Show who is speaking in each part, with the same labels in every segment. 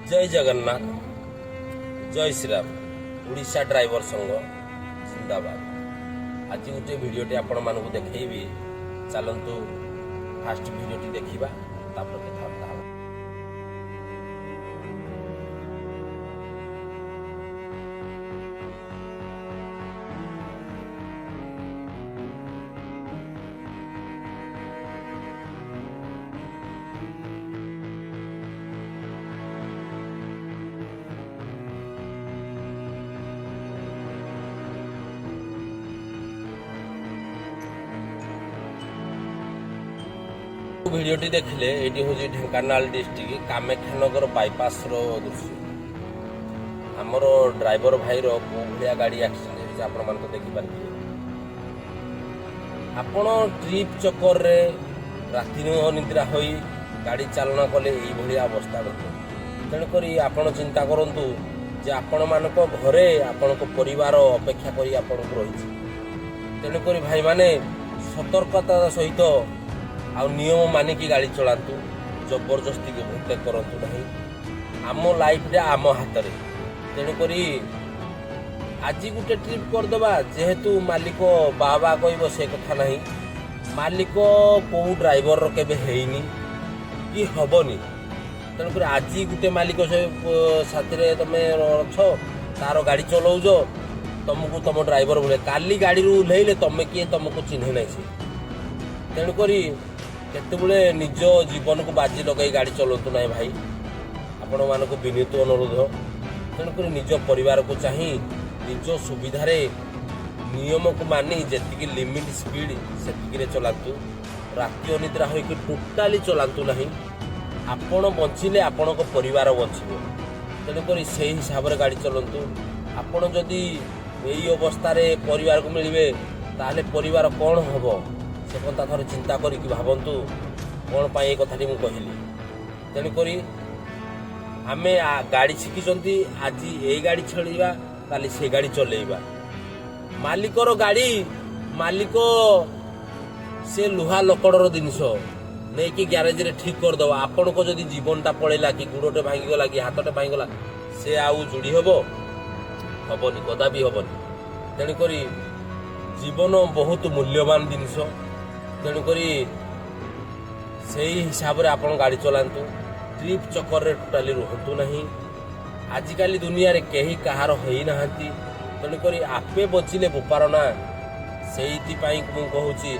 Speaker 1: ଜୟ ଜଗନ୍ନାଥ, ଜୟ Shriram. Odisha driver ସଂଘ ଜିନ୍ଦାବାଦ। ଆଜି ଗୋଟେ ଭିଡ଼ିଓଟି ଆପଣମାନଙ୍କୁ ଦେଖେଇବି। ଚାଲନ୍ତୁ, ଫାଷ୍ଟ ଭିଡ଼ିଓଟି ଦେଖିବା, ତାପରେ କଥାବାର୍ତ୍ତା ହେବା। ଭିଡ଼ିଓଟି ଦେଖିଲେ, ଏଇଠି ହେଉଛି ଢେଙ୍କାନାଳ ଡିଷ୍ଟ୍ରିକ୍ଟ କାମାକ୍ଷାନଗର ବାଇପାସର ଦୃଶ୍ୟ। ଆମର ଡ୍ରାଇଭର ଭାଇର କେଉଁ ଭଳିଆ ଗାଡ଼ି ଆକ୍ସିଡେଣ୍ଟ ହେଇଛି, ଆପଣମାନେ ତ ଦେଖିପାରିଥିବେ। ଆପଣ ଟ୍ରିପ୍ ଚକରରେ ରାତି ଅନିଦ୍ରା ହୋଇ ଗାଡ଼ି ଚାଳନା କଲେ ଏଇଭଳିଆ ଅବସ୍ଥା ଘଟେ। ତେଣୁକରି ଆପଣ ଚିନ୍ତା କରନ୍ତୁ ଯେ ଆପଣମାନଙ୍କ ଘରେ ଆପଣଙ୍କ ପରିବାର ଅପେକ୍ଷା କରି ଆପଣଙ୍କୁ ରହିଛି। ତେଣୁକରି ଭାଇମାନେ, ସତର୍କତା ସହିତ ଆଉ ନିୟମ ମାନିକି ଗାଡ଼ି ଚଳାନ୍ତୁ। ଜବରଦସ୍ତିକୁ ଓଭରଟେକ୍ କରନ୍ତୁ ନାହିଁ। ଆମ ଲାଇଫଟା ଆମ ହାତରେ। ତେଣୁକରି ଆଜି ଗୋଟେ ଟ୍ରିପ୍ କରିଦେବା, ଯେହେତୁ ମାଲିକ ବା ବା କହିବ, ସେ କଥା ନାହିଁ। ମାଲିକ କେଉଁ ଡ୍ରାଇଭରର କେବେ ହେଇନି କି ହବନି। ତେଣୁକରି ଆଜି ଗୋଟେ ମାଲିକ ସେ ସାଥିରେ ତମେ ଅଛ, ତାର ଗାଡ଼ି ଚଲାଉଛ, ତମକୁ ତମ ଡ୍ରାଇଭର ଭଳିଆ। କାଲି ଗାଡ଼ିରୁ ଓହ୍ଲେଇଲେ ତମେ କିଏ, ତମକୁ ଚିହ୍ନେ ନାହିଁ ସେ। ତେଣୁକରି କେତେବେଳେ ନିଜ ଜୀବନକୁ ବାଜି ଲଗାଇ ଗାଡ଼ି ଚଲାନ୍ତୁ ନାହିଁ ଭାଇ, ଆପଣମାନଙ୍କୁ ବିନୀତ ଅନୁରୋଧ। ତେଣୁକରି ନିଜ ପରିବାରକୁ ଚାହିଁ ନିଜ ସୁବିଧାରେ ନିୟମକୁ ମାନି ଯେତିକି ଲିମିଟ୍ ସ୍ପିଡ଼ ସେତିକିରେ ଚଲାନ୍ତୁ। ରାତି ଅନିଦ୍ରା ହୋଇକି ଟୋଟାଲି ଚଲାନ୍ତୁ ନାହିଁ। ଆପଣ ବଞ୍ଚିଲେ ଆପଣଙ୍କ ପରିବାର ବଞ୍ଚିବ। ତେଣୁକରି ସେଇ ହିସାବରେ ଗାଡ଼ି ଚଲାନ୍ତୁ। ଆପଣ ଯଦି ଏଇ ଅବସ୍ଥାରେ ପରିବାରକୁ ମିଳିବେ, ତାହେଲେ ପରିବାର କ'ଣ ହେବ, ସେ କଥା ଥରେ ଚିନ୍ତା କରିକି ଭାବନ୍ତୁ, କ'ଣ ପାଇଁ ଏ କଥାଟି ମୁଁ କହିଲି। ତେଣୁକରି ଆମେ ଗାଡ଼ି ଶିଖିଛନ୍ତି, ଆଜି ଏଇ ଗାଡ଼ି ଚଲେଇବା, କାଲି ସେ ଗାଡ଼ି ଚଲେଇବା। ମାଲିକର ଗାଡ଼ି, ମାଲିକ ସେ ଲୁହା ଲକଡ଼ର ଜିନିଷ ନେଇକି ଗ୍ୟାରେଜରେ ଠିକ୍ କରିଦେବ। ଆପଣଙ୍କ ଯଦି ଜୀବନଟା ପଳେଇଲା କି ଗୋଡ଼ଟେ ଭାଙ୍ଗିଗଲା କି ହାତଟେ ଭାଙ୍ଗିଗଲା, ସେ ଆଉ ଯୋଡ଼ି ହେବ? ହବନି, କଦାପି ହବନି। ତେଣୁକରି ଜୀବନ ବହୁତ ମୂଲ୍ୟବାନ ଜିନିଷ। ତେଣୁକରି ସେଇ ହିସାବରେ ଆପଣ ଗାଡ଼ି ଚଲାନ୍ତୁ। ଟ୍ରିପ୍ ଚକରରେ ଟୋଟାଲି ରୁହନ୍ତୁ ନାହିଁ। ଆଜିକାଲି ଦୁନିଆରେ କେହି କାହାର ହେଇନାହାନ୍ତି। ତେଣୁକରି ଆପେ ବଞ୍ଚିଲେ ବୋପାର ନା। ସେଇଥିପାଇଁ ମୁଁ କହୁଛି,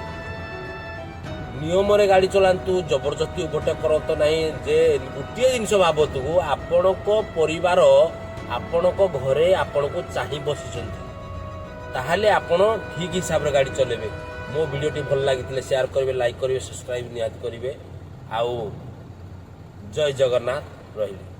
Speaker 1: ନିୟମରେ ଗାଡ଼ି ଚଲାନ୍ତୁ, ଜବରଦସ୍ତି ଓଭରଟେକ୍ କରନ୍ତୁ ନାହିଁ। ଯେ ଗୋଟିଏ ଜିନିଷ ଭାବନ୍ତୁ, ଆପଣଙ୍କ ପରିବାର ଆପଣଙ୍କ ଘରେ ଆପଣଙ୍କୁ ଚାହିଁ ବସିଛନ୍ତି, ତାହେଲେ ଆପଣ ଠିକ୍ ହିସାବରେ ଗାଡ଼ି ଚଲେଇବେ। ମୋ ଭିଡ଼ିଓଟି ଭଲ ଲାଗିଥିଲେ ସେୟାର କରିବେ, ଲାଇକ୍ କରିବେ, ସବସ୍କ୍ରାଇବ୍ ନିହାତି କରିବେ। ଆଉ ଜୟ ଜଗନ୍ନାଥ, ରହିଲି।